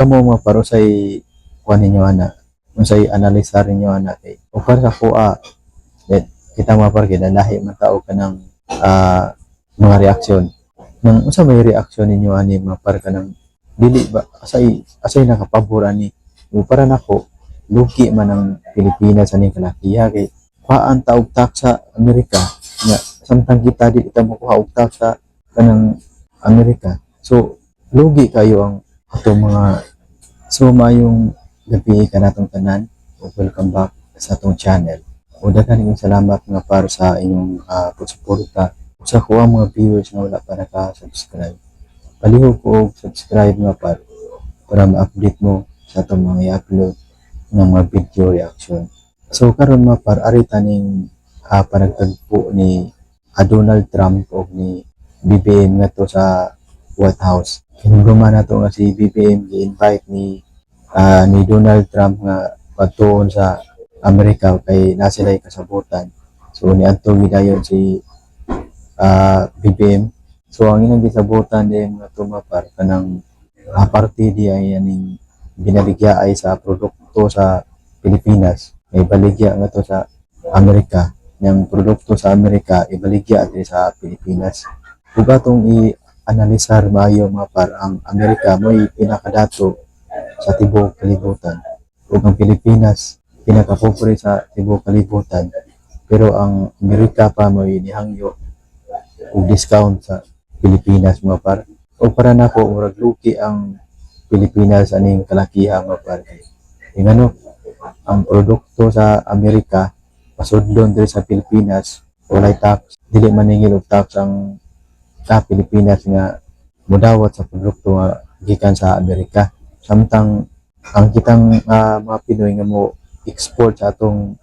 Kamo, mga par, usay kuan ninyo ana, unsay analisar ninyo ana? Kay o para sa kuha, then kita, mga par, kay lahi man tao kanang mga reaksyon. Nang unsa may reaksyon ninyo ani, mga par, kanang dili ba asay nakapabor ani? O para nako, lugi man ang Pilipinas aning kalakiha kay kuhaan ta og tax sa Amerika nga samtang kita di kita mokuha og tax sa kanang Amerika. So lugi kayo ang atong mga. So maayong gabi kanatong tanan ug welcome back sa atong channel. O daghan kayong salamat, mga par, sa inyong pagsuporta. Ug sa kuha mga viewers nga wala pa naka-subscribe, palihog ko og subscribe, mga par, para ma-update mo sa atong mga i-upload ng mga video reaction. So karon, mga par, ari taning panagtagpo ni Donald Trump og ni BBM ngadto sa White House. Hinumduman nato nga si BBM gi-invite ni Donald Trump nga padtuon sa Amerika kay naa sila kasabutan. So niadto gidayon si BBM. So ang ilang gisabutan din mga tumapar kanang parte di ay aning binaligya ay sa produkto sa Pilipinas. May baligya nga to sa Amerika. Yang produkto sa Amerika ibaligya diri sa Pilipinas. Ug atong i-analisar maayo, mga par, ang Amerika mo'y pinakadato sa tibuok kalibutan. Ug ang Pilipinas pinakapobre sa tibuok kalibutan. Pero ang Amerika pa mo'y nihangyo og discount sa Pilipinas, mga par. O para nako, murag lugi ang Pilipinas aning kalakiha, mga par. Kay ngano, ang produkto sa Amerika pasudlon diri sa Pilipinas, walay tax, dili maningil og tax ang sa Pilipinas nga mudawat sa produkto nga gikan sa Amerika. Samtang ang kitang mga Pinoy nga mo export sa atong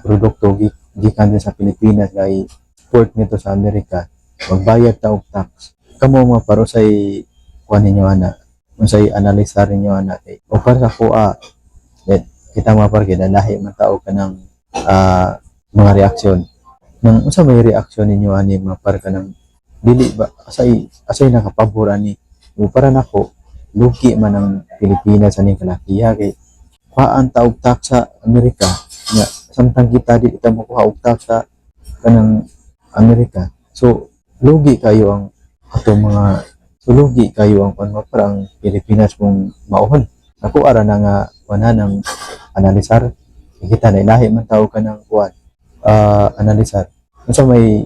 produkto gikan din sa Pilipinas kay export nito sa Amerika, magbayad ta og tax. Kamo, mga par, usay kuan ninyo ana, unsay analisar ninyo ana? Kay o para sa kuha, then kita, mga par, kay lahi man tao kanang mga reaksyon. Nang unsa may reaksyon ninyo ani, mga par, kanang dili ba asay nakapabor ani? O para nako, lugi man ang Pilipinas aning kalakiha kay kuhaan ta og tax sa Amerika nga samtang kita di kita mokuha og tax sa kanang Amerika. So lugi kayo ang atong mga. So lugi kayo ang kuan mo para ang Pilipinas kung mauhon. Ako ara na nga kuan ng analisar. Kita na ilahi man tao kanang kuan analisar. Unsa may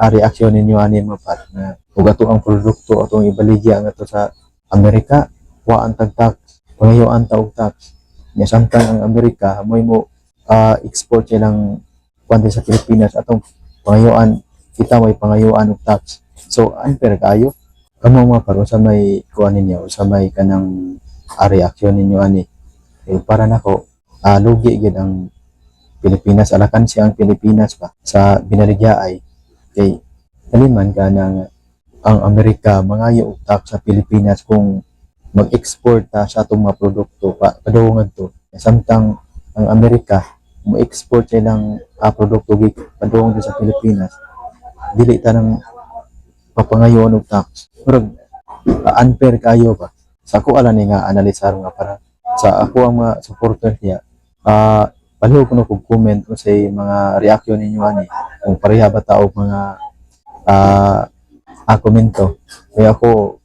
reaksyon ninyo ani, mga par, na ug ato ang produkto atong ibaligya ngadto sa Amerika, kuhaan tag tax, pangayuan ta og tax? Nya samtang ang Amerika moy mo export silang kuan din sa Pilipinas, atong pangayuan, kita may pangayuan og tax. So unfair kayo. Kamo, mga par, unsa may kuan ninyo, unsa may kanang reaksyon ninyo ani? Eh, para nako, lugi gid ang Pilipinas, alakan siya ang Pilipinas pa sa binaligya ay kay taliman ka ng ang Amerika mangayo og tax sa Pilipinas kung mag-export ta sa atong mga produkto pa padung ngadto, samtang ang Amerika mo export silang produkto padung sa Pilipinas, dili ta nang papangayon og tax. Murag unfair kayo ba. Sa ako ala ni nga analisar nga para sa ako ang mga supporter niya, palihog kuno kog comment unsay mga reaction ninyo ani, kung pareha ba ta og mga komento. Kaya ako,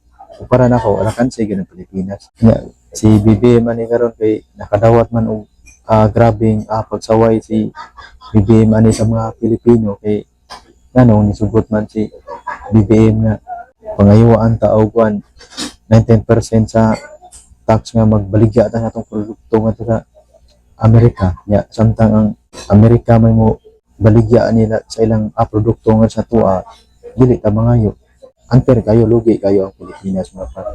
para nako, alakanse gyud ang Pilipinas. Nya, si BBM ani karon kay nakadawat man og grabeng pagsaway si BBM ani sa mga Pilipino kay nganong nisugot man si BBM nga pangayuan ta og kuan 19% sa tax nga magbaligya ta sa atong produkto ngadto sa Amerika. Nya samtang ang Amerika may mo baligya nila sa ilang produkto nga sa tua, dili ta mangayo. Unfair kayo, lugi kayo ang Pilipinas, mga par.